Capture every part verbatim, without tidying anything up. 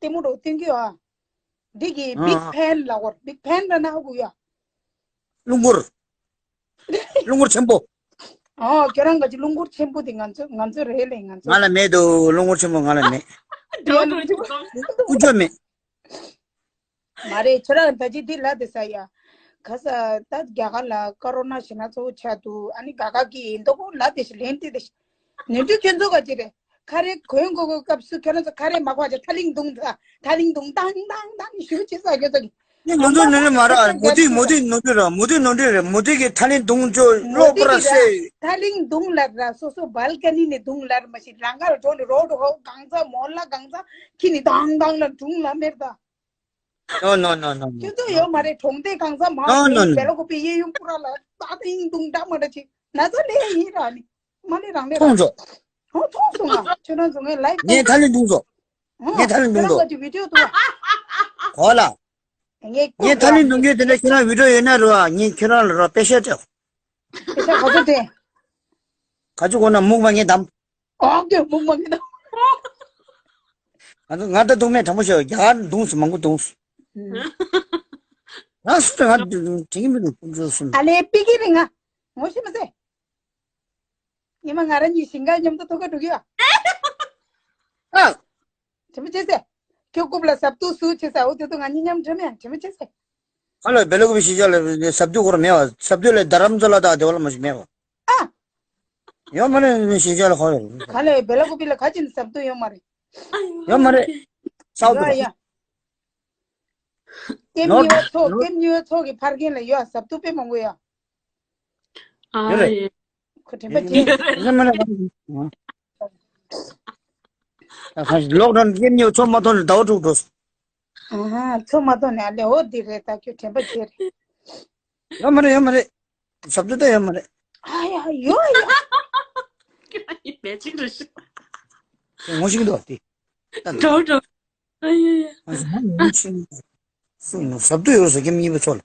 ཆེན་མོ་འདྲ་བོ་སྟོན་གྱི་ཡོད་ཨ། འདི་གི་ཨ། Big Fan ལབ་དགོས། Big Fan ལབ་ན་ཧ་གོ་ཡ། རླུང་འཁོར། རླུང་འཁོར་ཆེན་པོ། ཨོ་ཁྱོད་རང་ག་ཅིག་རླུང་འཁོར་ཆེན་པོ་དེ་ང་ཚོ་ང་ཚོ་རེད་ལས་ང་ཚོ། ང་ལ་མེད་དོ། རླུང་འཁོར་ཆེན་པོ་ང་ལ་མེད། འགྲོ་འགྲོ་འགྲོ། ཀུ་ཅོ་མེད། མ་རེད། ཁྱོད་རང་ད་ཅི་འདི་ལབ་དེ་ས་ཡ། ག་ས་ད་རྒྱ་གར་ལ་ཀ་རོ་ན་ཞེ་ན་གཙོ་བོ་ཆགས་འདུག་ཨ་ནི་ག་ག་གི་ཡིན་མདོག་ལབ་དེ་ཞིག་ལན་དེ་དེ་ཞིག་ནུས་མཐུ་ཁྱོད་ཚོ་ག་ཅི་རེད། ཁ་རས་གོན་དགོས་དགོས་སྐབས་སུ་ཁྱོད་རང་ཚོ་ཁ་རས་མ་གོན་ཅེ་ཐ་ལིང་དུང་ད་ཐ་ལིང་དུང་ཏང་ཏང་ཏང་ཞུ་ཅེ་ས་ཁྱོད་ཚོ་གི། ནི་ནོར་འཁྲུལ་ནོར་འཁྲུལ་མ་ར། མུ་ཏིག་མུ་ཏིག་ནོར་འཁྲུལ་ར། མུ་ཏིག་ནོར་འཁྲུལ་རེད། མུ་ཏིག་གི་ཐ་ལིང་དུང་ཅོ་གློག་པོ་ར་སེ། ཐ་ལིང་དུང་ལ་ར་སོ་སོ་བལ་ཀ་ནི་ནི་དུང་ལར་མ་ཤི་ལང་ཀར་འགྲོ་ནི་རོ་ཌུ་ཧོ་གང་ཚ་མོ་ལ་གང་ཚ་ཁྱི་ནི་དང་དང་ལ་དུང་ལ་མེར་ད། No, no, no, no, no. ཁྱོད་ཚོ་ཡོད་མ་རེད། གྲོང་སྡེ་གང་ས་མ་No, no, རེད། no. བེ་ལ་ཀོ་པི་གཡས་གཡོན་པུ་ར་ལ་ཏག་ཏག་ཡིན་དུང་འདྲ་མ་འདྲ་ཅིག་ན་ཚ་ལས་ཡིན་ར་ནི་མ་ལས་རང་ལས་མཐོང་ར། ཚོ། ཧོ་མཐོང་སོང་ང་། ཁྱོད་རང་ཚོ་ངའི་ལའིབ་ངས་ཐ་ལིང་དུང་ཚོ། ངས་ཐ་ལིང་དུང་ཚོ། ཁྱོད་རང་ཚོ་བི་ཌིའོ་འདུག་ཨ། གོ་ལ། ངས་ངས་ཐ་ལིང་དུང་རྒྱུ་དེ་འདྲ་ཁྱོད་རང་བི་ཌིའོ་ཡོད་ན་རུ་ཨ། ངས་ཁྱོད་རང་ལ་རོ་པེ་ཤ་སྤྲད། པེ་ཤ་ག་ཚོད་སྤྲད། ག་ཚོད་གོ་ན་མུག་མ་ངས་འདམ། ཨོ་ཀེ་མུག་མ་ངས་འདམ། ང་ཚོ་ང་ད་དུང་མེད་དྲང་པོ་ཤོད། རྒྱ་གར་དུང་སུ་མང་པོ་དུང་སུ། ང་སུ་ང་དྲིང་མི་འདུག་དུང་སུ། ཨ་ལེ་པི་ཀི་རིང་ང་། ངོ་ཤེས་མ་ཟེར། ཉི་མ་ང་རང་གཉིས་ཞིང་ཁ་མཉམ་དུ་ཐུག་ག་འགྲོ་གི་ཡ། ཨ། དྲན་པ་བྱེད་ཟེར། ཁྱོད་རྐུབ་ལ་ཟབ་ཏུ་སུ་བྱེད་ཟེར། འོ་དེ་ཚོ་ང་གཉིས་མཉམ་འགྲོ་མེད་དྲན་པ་བྱེད་ཟེར། ཁ་ལ་བེ་ལ་ཀུ་པི་ཤི་ཅག་ལ་ཟབ་ཏུ་སྐོར་མེད་བ། ཟབ་ཏུ་ལ་རྡ་རམ་ས་ལ་དང་དེ་བ་ལ་མ་ཞིག་མེད་བ། ཨ། ཡོད་མ་རེད། ཤི་ཅག་ལ་ཁོ་ཡོད། ཁ་ལ་བེ་ལ་ཀུ་པི་ལ་ཁ་ཅིག་ཟབ་ཏུ་ཡོད་མ་རེད། ཡོད་མ་རེད། སའུ་ཏུ་ཡ་ཡ། ཀེམ་ནོར་གཉིས་པ་ཚོ་ནོར། ཀེམ་གཉིས་པ་ཚོ་གི་ཕར་རྒན་ལ་ཡོད་ཟབ་ཏུ་དཔེ་མང་པོ་ཡ། ཨ་ཡོད་རེད། ཡ། ཁོ་དྲན་པ་བྱེད། ཡོད་མ་རེད། ལོག་ཌའོན་ཀེམ་གཉིས་པ་ཚོ་མ་ཐོན་ནས་ཟླ་བ་དྲུག་འགྲོ། ཨ་ཚོ་མ་ཐོན་ནས་ཨ་ལེ་འོ་འདི་རེད། ད་ཁྱོད་དྲན་པ་བྱེད་རེད། ཡོད་མ་རེད། ཡོད་མ་རེད། ཟབ་ཏུ་ད་ཡོད་མ་རེད། ཨ་ཡ་ཡོད་ཡ། ཁྱོད་ཨ་ཡི་བེ་ཅིག་རེད་ཤི། ངོ་ཤེས་ཀྱི་འདུག་དེ། འགྲོ་འགྲོ། ཨ་ཡ་ཡ། ཟབ་ཏུ་ཡོད་ཟེར་ཀེམ་གཉིས་པ་ཚོ་ལ།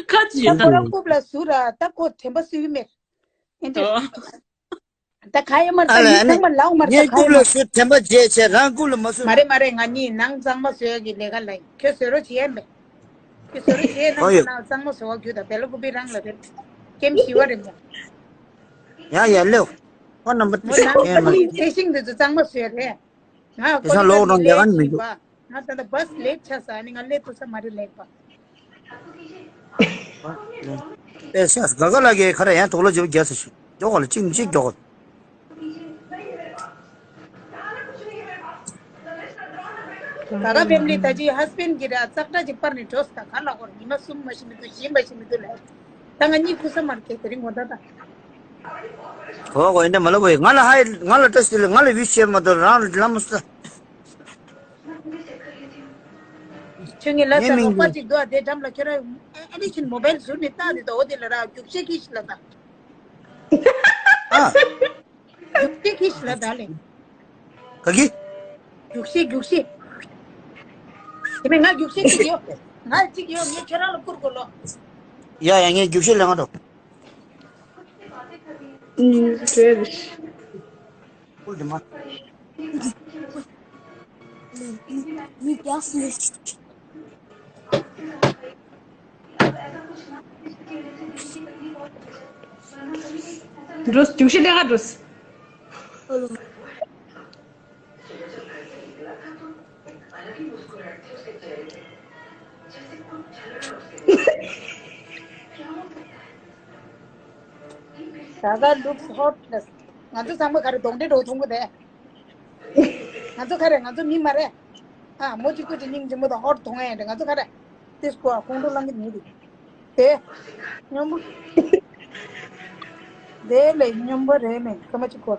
ཁ་ཅིག་ཡོད་ད། ཁོ་རང་རྐུབ་ལ་ཟུར་ར་ད་ཁོ་དྲན་པ་གསོས་ཀྱི་མེད། ཨེ་འདྲ། ད་ག་ཡོད་མ་རེད། ད་མི་ཚང་མ་ལའོ་མ་རེད། ད་ག་ཡོད་མ་རེད། ངས་རྐུབ་ལ་ཟུར་དྲན་པ་བརྗེད་བྱས་རང་རྐུབ་ལ་མ་ཟུར། མ་རེད་མ་རེད། ང་གཉིས་ནང་གཙང་མ་བཟོ་ཡ་གི་ལས་ཀ་ལ་ཡིན། ཁྱོད་བཟོ་རོགས་བྱེད་ཡ་མེད། ཁྱོད་བཟོ་རོགས་བྱེད་ཡ། ནང་གཙང་མ་བཟོ་བ་རྒྱུ་དང་བེ་ལ་ཀུ་པི་རང་ལ་རེད། ཀེམ་ཞི་བ་རེད་མོ། ཡ་ཡ་ལེའོ། ཁོ་རྣམ་པ་མོ་ནང་ཨེ་མ་ཁོ་གཉིས་ཚེ་ཤིང་དེ་ཚོ་གཙང་མ་བཟོས་རེད། ང་དེ་ཀོ་སང་ལི་ལོག་ཀ་རང་ལས་ལས་ཀ་ནི་མི་འདུག་ང་ད་ལྟ་བྷ་སི་ལེ་ཊི་ཆགས་ས། ཨ་ནི་ང་སླེབས་ཐུབ་ས་མ་རེད་ལེགས་པ། ཨེ་ཤ་ག་ག་ལ་གེ་ཁ་ར་ཡང་དོག་ལོ་བྱེད་པ་རྒྱ་ས་ཞུ་མགྱོགས་ལ་གཅིག་གཅིག་མགྱོགས། ད་ག་ཕེ་མི་ལི་ད་ཅི་ཧ་སི་བྷེན་གྱི་ར་ཙག་སྒྲ་ཅིག་པར་ནས་འགྲོ་ས། ད་ག་ལ་གོར་ཉི་མ་གསུམ་མ་ཤི་མི་འདུག་གཞན་མ་ཤི་མི་འདུག་ལ། ད་ང་གཉིད་ཁུག་ས་མ་རེད་དེ་རིང་ངོ་ད་ད། གོ་གོ་ཡིན་ད་མ་ལ་གོ་ཡི་ང་ལ་ཧ་ཡི་ང་ལ་བཀྲ་ཤིས་བདེ་ལེགས། ང་ལ་ཝི་ཤི་བྱེད་མ་གཏོགས་རང་ལ་ལམ་མ་སུ། ཁྱོད་ངའི་ལ་ས་ངའི་མིང་རོགས་པ་གི་ཅིག་འདུག་ཨ། དེ་འགྲམ་ལ་ཁྱོད་རང་ཨ་ནི་ཕྱིན་མོ་བལ་ཟུར་ནས་བཏགས་དེ་ད་འོ་དེ་ལ་ར་རྒྱུག་ཤེས་ཀྱིས་ལ་ད། ཨ། རྒྱུག་ཤེས་ཀྱིས་ལ་ད་ལེ། ག་གི། རྒྱུག་ཤེས་རྒྱུག་ཤེས། དེ་མིན་ང་རྒྱུག་ཤེས་གཅིག་ཡོད། ང་གཅིག་ཡོད། ངས་ཁྱོད་རང་ལ་བསྐུར་དགོས་ལོ། ཡ་ཡ་ངས་རྒྱུག་ཤེས་ལེན་ག་འགྲོ། ཨུམ། རེད། ཨོ་དེ་མ། འགྲོ། རྒྱུག་ཤེས་ལེན་ག་འགྲོ། Dada looks hot plus. ང་ཚོ་ཚང་མ་ག་རེ་གདོང་འདྲེ་འགྲོ་མཐོང་གི་དེ། ང་ཚོ་ག་རེ་ང་ཚོ་མི་མ་རེད། ཨ་མོ་གཅིག་པུ་གཅིག་སྙིང་རྗེ་མོ་དང་ཧོར་གདོང་ཡ་འདྲ། ང་ཚོ་ག་རེ། དེ་སྐོར་ཁོང་ཁྲོ་ལངས་གི་མི་རེད། དེ། སྙོམས་པོ། དེ་ལས་སྙོམས་པོ་རེད་མེད་ཀ་མ་གཅིག་གོ།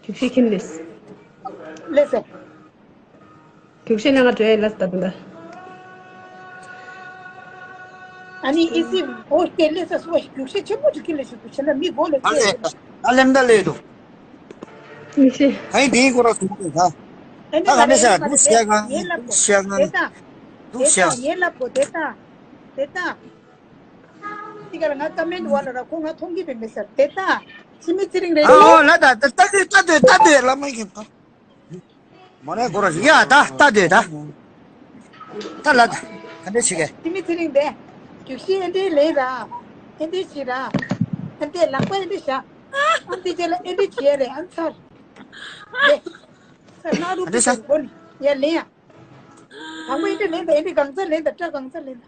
རྒྱུགས་ཤིག་ཁྱིམ་ལས། ལས་སེ། རྒྱུགས་ཤིག་ནང་ང་བྲོས་ལ་ད་དུང་ད། ཨ་ནི་ཨི་སི་འོ་སྐད་ལས་སེ་སུ་བ་ཞིག་རྒྱུགས་ཤིག་ཆེན་པོ་ཅིག་ཁྱིམ་ལས་ཞིག་ཏུ་བྱེད་ན་མི་མགོ་ལས་ཨ་ལས་ཨ་ལེམ་ད་ལས་དུ། མི་ཤེས། ཨ་ཡི་དེའི་སྐོར་ལ་སུ་མ་ཁོང་ད། ཨ་ནི་ད་ག་ནས་ཤ་འདུག་ཤ་གང་འདུག་ཤ་གང་འདུག་ཤ་གང་། དེ་ད་དེ་ད་ངའི་ལབ་གོ་དེ་ད་དེ་ད། དེ་ག་ལ་ང་ཀ་མེན་ཝལ་ལ་ར་ཁོ་ང་མཐོང་གི་མེད་མེད་ཟེར་དེ་ལྟ། འཆི་མེད་ཚེ་རིང་རེད་ཨ་ཨོ་ལེ། ལ་ད་ད་ལྟ་དུས་ལྟ་དུས་ལྟ་དུས་ལ་མ་ཁྱེད་ད། མོ་ནས་སྒོ་ར་ཞིག་ཡ་ད་ལྟ་དུས་ད། ད་ལ་ད་ག་འདྲ་ཞིག་གས། འཆི་མེད་ཚེ་རིང་དེ། རྒྱུགས་ཤིང་ཨེ་འདྲའི་ལེན་ར། ཨེ་འདྲའི་བྱེད་ར། ཨེ་འདྲའི་ལག་པ་ཨེ་འདྲའི་བཞག་ཨ་འདི་བྱེད་ལ་ཨེ་འདྲའི་བྱེད་རེད་ཨ་ཚར། དེ། ཚར་ན་རུ་ག་འདྲ་བྱེད་ས། སྒོ་ནས་ཡ་ལེན་ཡ། དང་པོ་ཨེ་འདྲའི་ལེན་ད་ཨེ་འདྲའི་གང་ཚར་ལེན་ད་སྐྲ་གང་ཚར་ལེན་ད།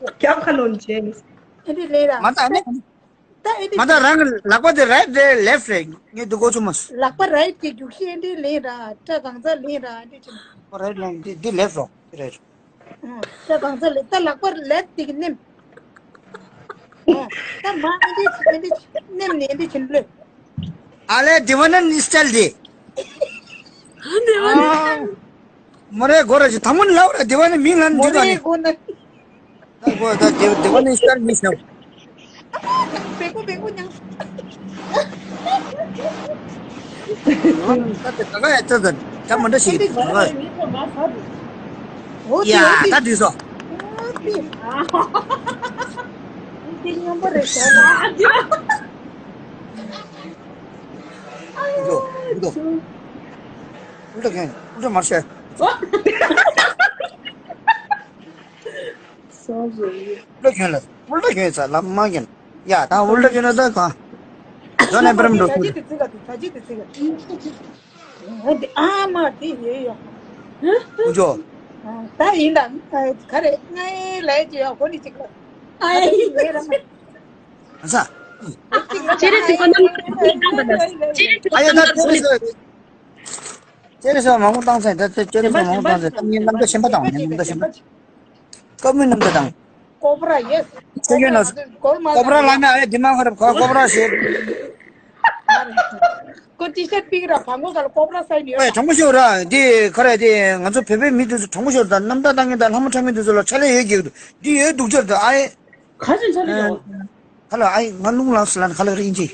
རྒྱབ་ཁ་ལོན་བྱས་ནས། ཨེ་འདྲའི་ལེན་ར། མ་ད་ཨ་ནི། ད་ཨེ་འདྲའི་མ་ད་རང་གི་ལག་པ་དེ་རའིཊ་རེད་ལེཕཊ་རེད་ངས་འདི་གོ་ཆུ་མ་སོང་། ལག་པ་རའིཊ་གི་རྒྱུགས་ཤིང་ཨེ་འདྲའི་ལེན་ར་སྐྲ་གང་ཚར་ལེན་ར་ཨེ་འདྲའི་བྱེད་ན། རའིཊ་ལེན་འདི་འདི་ལེཕཊ་རོ་འདི་རའིཊ། ཨ། ད་གང་ཚ་ལེ་ད་ལག་པར་ལེབ་དེ་གི་ནེམ། ཨ། ད་མ་ཨེ་འདྲི་ཨེ་འདྲི་ནེམ་ནེ་ཨེ་འདྲི་ཆེན་ལེ། ཨ་ལེ་དེ་བ་ན་ནི་སི་ཊལ་དེ། དེ་བ་ནི་སི་ཊལ། མོ་རེ་གོ་ར་ཅི་ཐ་མོ་ལ་བ་ར་དེ་བ་ནི་མིང་ལ་འདི་མོ་དང་རེ་ནི། གོ་ན། ད་གོ་ད་དེ་དེ་བ་ནི་སི་ཊལ་མི་ཤེས། བེ་ཀུ་བེ་ཀུ་ཉང་། ད་དེ་ག་ག་ཡ་ཙ་ཙ་ད་མ་འདྲ་ཞིག་ག་ག་ཡ། ད་དུས་སོ། ཨུ་ཏོ་ཨུ་ཏོ། ཨུ་ཏོ་ཁེན་ཨུ་ཏོ་མར་ཤེ། སོ་རེད། ཨུ་ཏོ་ཁེན་ལ་ཨུ་ཏོ་ཁེན་ས་ལ་མ་ཁེན། ཡ་ད་ཨུ་ཏོ་ཁེན་ལ་ད་གང་། ཇོན་ཨེ་པྲམ་འགྲོ་ད་ཅི་ཐུག་དེ་ཚིག་ག་དེ་ད་ཅི་དེ་ཚིག་ག་དེ། ཨ་མ་དེ་ཡོད་ཡོད། ཨུ་ཅོ། ད་ཡིན་ད་ག་རེ་ང་ལས་ཀྱི་ཡོད་གོ་ནི་ཅིག་ལ། ཨ་ཡིན་ཡོད་ར་མ། ཨ་ས། ཅེ་རེ་ཚིག་ག་ནམ་ཅེ་རེ་ཚིག་ག་ཨ་ཡ་ད་ཅེ་རེ་ཚིག་ཅེ་རེ་ཚོ་མང་པོ་བཏང་ཚེ་ད་ཚེ་ཅེ་རེ་ཚོ་མང་པོ་བཏང་ཚེ་ད་ངའི་རྣམ་ཐར་གཞན་པ་དང་ངའི་རྣམ་ཐར་གཞན་པ། ཀ་མུའི་རྣམ་ཐར་དང་། ཀོབ་ར་ཡེས། ཤེས་ཡོན་ལ་ཀོབ་ར་ལ་ན་ཨེ་དེ་མ་ཁ་རབ་ཁ་ཀོབ་ར་ཞེས། ཀོ་ཊི་ཤར་པིག་ར་བང་གོ་ག་ལ་ཀོབ་ར་སའི་ནི་ཨེ་དྲང་པོ་ཤོད་ར་དེ་ཁ་ར་དེ་ང་ཚོ་བོད་པའི་མི་དེ་ཚོ་དྲང་པོ་ཤོད་ར་ད་རྣམ་ཐར་བཏང་མཁན་དང་ལྷ་མོ་འཁྲབ་མཁན་དེ་ཚོ་ལ་ཕྱག་ལས་ཡོད་ཀྱི་འདུག་འདི་ཡོད་སྡུག་ཅག་ད་ཨེ། ག་ཚོད་ཕྱག་ལས་ཡོད། ཁ་ལ་ཨེ་ང་རླུང་ལངས་སུ་ལ་ནི་ཁ་ལ་རིན་ཅི།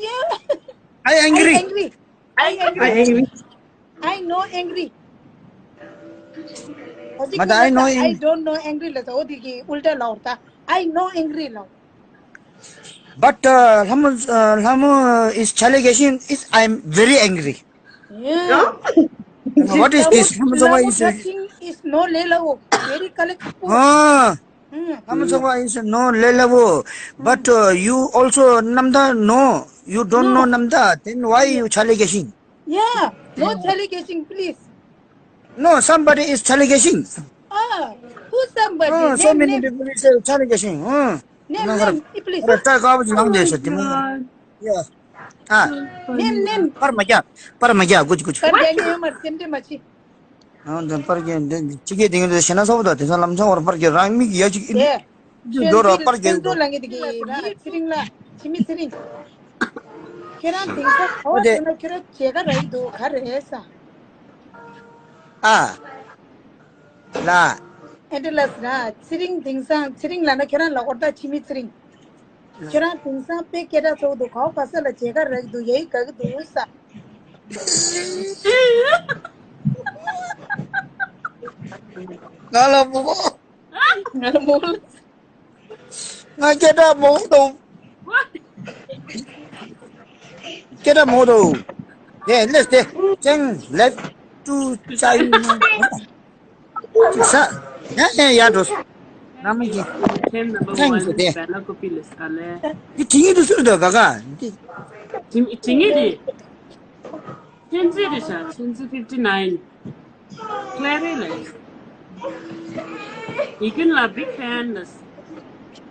ཨེ་ཨེང་གི་རི། I angry. I angry. I know angry. མ་ད་I know I angry. Don't know angry ལ་ད་འོ་དེ་གི་ཨུལ་ཊ་ལ་འོ་ད། I know angry ལ། But uh, Lamu, uh, Lamu is challengation is I am very angry. Yeah. What is this? Lamu Zoba is. Thing is no le la wo. Very colorful. Ah. Lamu Zoba is no le la wo. But uh, you also Namda no. You don't know Namda. Then why you challengation? Yeah, no challenging, please. No, somebody is challenging. Ah, who somebody? Oh, so many people is uh, challenging. Hmm. Name, name, please. Rasta ka bu jang de sa timu. Yeah. Ah. Name, name. Par ma kya? Par ma kya? Guj guj. Par jai ne mar sem de machi. Ah, dan par ge de chige ding de sena sa da de sa lam sa or par ge rang mi ya chi. Yeah. འགྲོ་ར་པར་རྒྱལ་འགྲོ་ལ་ངེད་ཀྱི་ར་ཚེ་རིང་ལ་འཆི་མེད་ཚེ་རིང་། ཁྱེད་རང་དེང་སང་ག་བ་ཟེར་ན་ཁྱོད་རང་མཇལ་ཁ་རག་གི་འདུག་ག་རེ་རེད་ས། ཨ། ལ། ཨེ་འདྲ་ལ་ཟེར་ན་ཚེ་རིང་དེང་སང་ཚེ་རིང་ལ་ན་ཁྱོད་རང་ལ་ཧོར་ད་འཆི་མེད་ཚེ་རིང་། ཁྱོད་རང་དེང་སང་དཔེ་སྐད་གྲགས་ཚོགས་འདུག་ག་བ་ག་ས་ལ་མཇལ་ཁ་རག་གི་འདུག་ཡ་ཡི་དགའ་གི་འདུག་ས། ང་ལ་མོ། ང་ལ་མོ། ང་སྐད་གྲགས་མང་དང་། སྐད་གྲགས་མང་དང་། དེ་ལས་དེ་ཅང་ལེབ་ཏུ་ཅ་ཡུ་ན། ཅི་ས། ཡ་ཡ་ཡ་འགྲོ། ན་མི་གི། ཁེམ་ནམ་བར་ཅང་ཡུ་ས་དེ། བེ་ལ་ཀོ་པི་ལེ་ས་ལེ། དེ་དྲི་ངེས་དུ་སུ་རེད་དོ་ག་ག། དྲི་དྲི་ངེས་དེ། ཆན་ཙི་རེད་ཤག་ཆན་ཙི་ཕིབ་ཊི་ནའིན། ཀླེ་རེ་ལ་ཡིན། ཡི་ཀུན་ལ་བིག་ཕེན་ལ།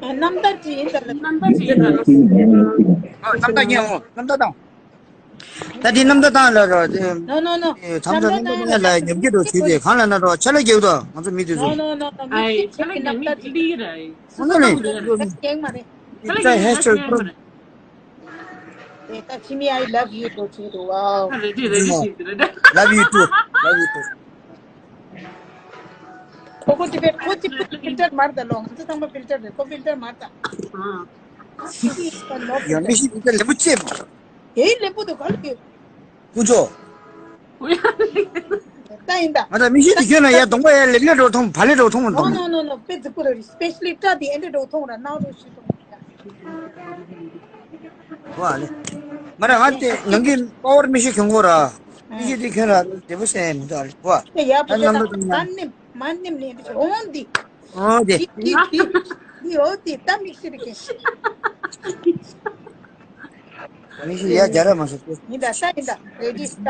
རྣམ་ཐར་ཅི་ཡིན་ད་ལ། རྣམ་ཐར་ཅི་ཡིན་ད་ལ། ཨ་རྣམ་ཐར་ཉན་འོ་རྣམ་ཐར་དང་། ད་དེ་རྣམ་ཐར་དང་ལ་རོ་དེ། No, no, no. ཨེ་ཐམ་ས་རྣམ་ཐར་ཉན་ལ་ཉོབ་ཀྱི་འགྲོ་ཚུལ་དེ་གང་ལ་ན་རོ་ཆ་ལ་རྒྱག་དོ་ང་ཚོ་མི་དེ་ཚོ། No, no, no, no. ཨའི་ཆ་ལ་རྒྱག་མི་ལི་ར་ཨི། སུ་ས་ནི་ནི་རྒྱག་མ་རེད། ཆ་ལ་རྒྱག་མི་ལ་རྒྱག་མ་རེད། Hey, Takshimi, I love you too, too. Wow. Love you too. Love you too. Koko tipe, ko tipe filter mar da long. Ante tamba filter de, ko filter mar da. ཡང་མི་ཤེས་པའི་ལེབ་བུ་ཅེ། Hey, lebu do kal ke. ཀུ་ཅོ། ད་ཡིན་ད། ང་ད་མིག་ཤེལ་དེ་གྱོན་ན་ཡ་གདོང་པ་ཡ་ལེབ་ལེབ་འགྲོ་མཐོང་། བ་ལེ་འགྲོ་མཐོང་མ་མཐོང་། No, no, no, no. དཔེ་རྫིག་པོ་རེད། སི་པེ་ཤ་ལི་སྐྲ་དེ་ཨེ་འདྲ་འགྲོ་མཐོང་ར། ནག་རོ་ཞིག་མཐོང་། བ་ལེ། མ་ར་ང་དེ་ནང་གི་པ་ཝར་མིག་ཤེལ་གྱོན་གོ་ར། མིག་ཤེལ་དེ་གྱོན་ར་བདེ་པོ་སེ་མི་འདུག་ཨ་ལེ། བ། དེ་ཡ་བུ་ད་ཅག་ནམ་ད་ད་མ་ནེམ་མ་ནེམ་ནས་འདི་ཆོ་འོང་འདི། ཨོ་དེ། ཅི་ཅི་ཅི་འདི་འོ་དེ་ད་མིག་ཤེལ་རེད་ཀྱི། མིག་ཤེལ་ཡ་རྒྱ་ར་མ་སོ་ཏེ། ཡིན་ད་ས་ཡིན་ད་རེ་ཌི་ས།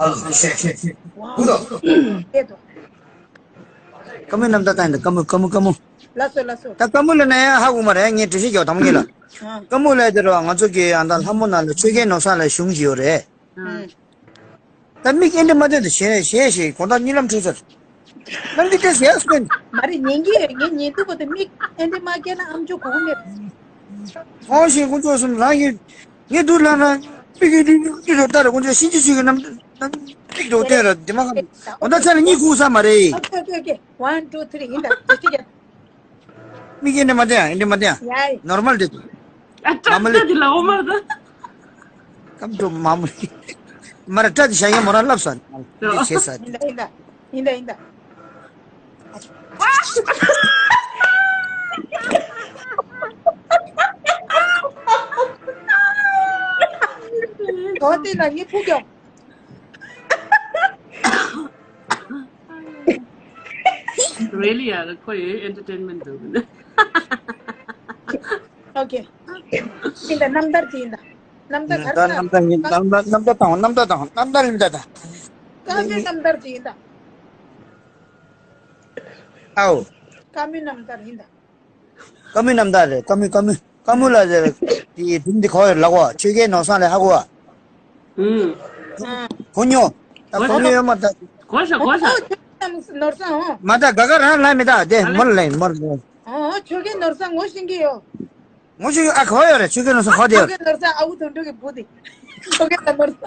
ཨ་ཤེ་ཤེ་ཤེ། ཧུ་དོ། ཧེ་དོ། ཀ་མུའི་རྣམ་ཐར་ད་ཡིན་ད། ཀ་མུ་ཀ་མུ་ཀ་མུ། ལ་སོ་ལ་སོ། ད་ཀ་མུ་ལ་ན་ཡ་ཧ་གོ་མ་རེད། ངས་འགྲེལ་བཤད་རྒྱག་དང་མ་ངེས་ལ། ཀ་མུ་ལ་དེ་ར་ང་ཚོ་གི་ཨ་ད་ལྷ་མོ་ནང་ལ་ཆོས་རྒྱལ་ནོར་བཟང་ལ་གཞུང་ཞིག་ཡོད་རེད། ད་མིག་ཨེ་འདྲ་མ་བསྟན་དུ་ཞེ་ཞེ་ཞེ་དགོང་དག་གཉིད་ལམ་འཁྲུལ་ཚར། ནམ་འདི་ཏྲེ་ཟེར་སོན། མ་རེད། ཉན་གྱི་ཡོད། ངས་ཉན་འདུག་པ་དེ་མིག་ཨེ་འདྲ་མ་སྐྱེས་ན་ཨམ་ཅོག་གོ་གི་མེད། ཧོང་ཞིང་དཀོན་མཆོག་གསུམ་རང་གི་ངས་སྡུག་ལ་ན་མིག་གི་འདུག་འདུག་འདུག་ལྟར་དཀོན་མཆོག་གཤིན་རྗེ་ཆོས་ཀྱི་རྣམ་རྣམ་ཐར་དུ་བསྟན་ར་དེ་མ་ཧམ། འོ་ད་ཚ་ལ་གཉིད་ཁུག་ས་མ་རེད། ཨོ་ཁེ་ཨོ་ཁེ་ཨོ་ཁེ། One, two, three. ཡིན་ད་དེ་ཅི་ཡ། མིག་ཨེ་འདྲ་མ་བསྟན་ཡ། ཨེ་འདྲ་མ་བསྟན་ཡ། ཡ་ཡ། ནོར་མལ་རེད། ཨ་ཀྲ་མ་མ་ལེ། ཀྲ་དེ་ལ་འོ་མ་རེད། ཀམ་ཀྲོ་མ་མ་ལེ། མ་ར་ཀྲ་དེ་ཤ་ཡ་མོ་ར་ལབ་ས་ནི་མ་ལེ། དེ་བྱེད་ས་ཡིན་ད་ཡིན་ད་ཡིན་ད་ཡིན་ད། གོ་དེ་ལ་ངས་ཕུག་ཀྱང་། Really ཡ་ཁོ་ཡི་ཨེན་ཊར་ཊེན་མེན་ཊི་འདུག་ནི། ཨོ་ཁེ། ཡིན་ད། རྣམ་ཐར་དེ་ཡིན་ད། རྣམ་ཐར་ག་རེ་ད་རྣམ་ཐར་ཡིན། རྣམ་ཐར་རྣམ་ཐར་དང་། རྣམ་ཐར་དང་། རྣམ་ཐར་ཡིན་ད་ད། ཀ་མུའི་རྣམ་ཐར་དེ་ཡིན་ད། ཨའོ། ཀ་མུའི་རྣམ་ཐར་ཡིན་ད། ཀ་མུའི་རྣམ་ཐར་རེད། ཀ་མུ་ཀ་མུ་ཀ་མུ་ལ་རེད། དེ་དེ་འདི་གོ་ཡོད་ལ་གོ། ཆོས་རྒྱལ་ནོར་བཟང་ལ་ཧ་གོ་བ། ཨུམ། ཨ། གོ་མྱོང་། ད་གོ་མྱོང་ཡོད་མ་ད། གོ་ཤ་གོ་ཤ། ཨོ་ཆོས་རྒྱལ་ནོར་བཟང་ཨོ། མ་ད་ག་ག་རང་ལ་མི་ད་དེ་ཨ་ལེ། མོར་ལེན་མོར་ལེན། ཨོ་ཆོས་རྒྱལ་ནོར་བཟང་ངོ་ཤེས་ཀྱི་ཡོད། ངོ་ཤེས་ཨ་གོ་ཡོད་རེད། ཆོས་རྒྱལ་ནོར་བཟང་ཧོ་དེ་ཡོད་རེད། ཆོས་རྒྱལ་ནོར་བཟང་ཨ་ཁུ་དོན་གྲུབ་ཀྱི་བུ་དེ། ཆོས་རྒྱལ་ནོར་བཟང་།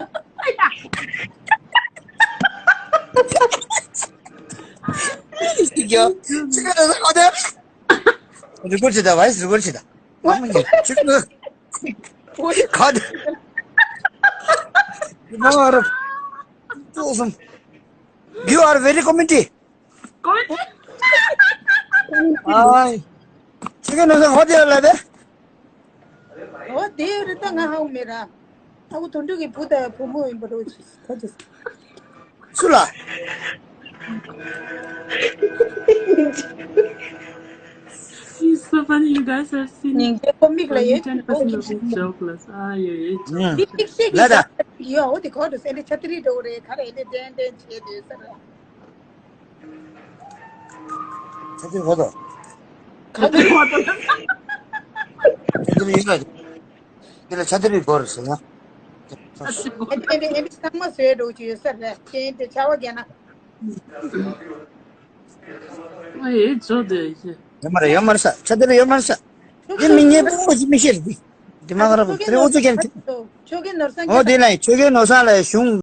ཆོས་རྒྱལ་ནོར་བཟང་ཧོ་དེ་ཡོད་རེད། རི་པོར་ཊི་བྱེད་ད། བོ་ཡི་སི་རི་པོར་ཊི་བྱེད་ད། ཨ་མ་ཉེ་ཆུ་ཀུ་ཁ་དེ། མ་ར་ཏོག་སོང་། You are very comedy. ཨའི། ཆུ་ཀུ་ནོར་བཟང་ཧོ་དེ་ཡོད་ལ་དེ། ཨོ་དེ་རེད་ད། ང་ཧ་གོ་མེད་ར། ཨ་ཁུ་དོན་གྲུབ་ཀྱི་བུ་དང་བུ་མོ་ཡིན་པ་རེད། ཁ་ཅིག་སུ་ལ། It's so funny, you guys are silly. ཉིན་རྒྱལ་པོ་མིག་ལ་ཡོད། ཁོ་མིག་ཤེས་ཀྱི་ཡོད། འོ་དེ་གོ་འགྲོ་སེ་འདི་ཆ་ཏི་རི་འགྲོ་རེད། ག་རེ་འདི་འདྲེན་འདྲེན་བྱེད་འདོད་ས་རེད། ཆ་ཏི་རི་གོ་འགྲོ། ག་ཏི་རི་གོ་འགྲོ། ཆ་ཏི་རི་ཡོད་རེད། འདི་ལ་ཆ་ཏི་རི་གོ་རེད་ཟེར་ན། ཆ་ཏི་རི་གོ། ཨེ་འདི་ཨེ་འདི་ཚང་མ་བཟོས་འགྲོ་གི་ཡོད་ས་རེད། ཅན་དེ་ཆ་བ་རྒྱག་ན། ཨེ་ཇོ་དེ་ཡོད་མ་རེད། ཡོད་མ་རེད་ས། ཆ་ཏི་རི་ཡོད་མ་རེད་ས། འདི་མི་ངན་པ་ཨོ་ཅི་མི་ཤེས་རེད། འདི་མ་ག་ར་བོ་དེ་རེ་ཨོ་ཚོ་ཀྱང་། ཆོས་རྒྱལ་ནོར་བཟང་ཨོ་དེ་ལ་ཆོས་རྒྱལ་ནོར་བཟང་ལ་གཞུང་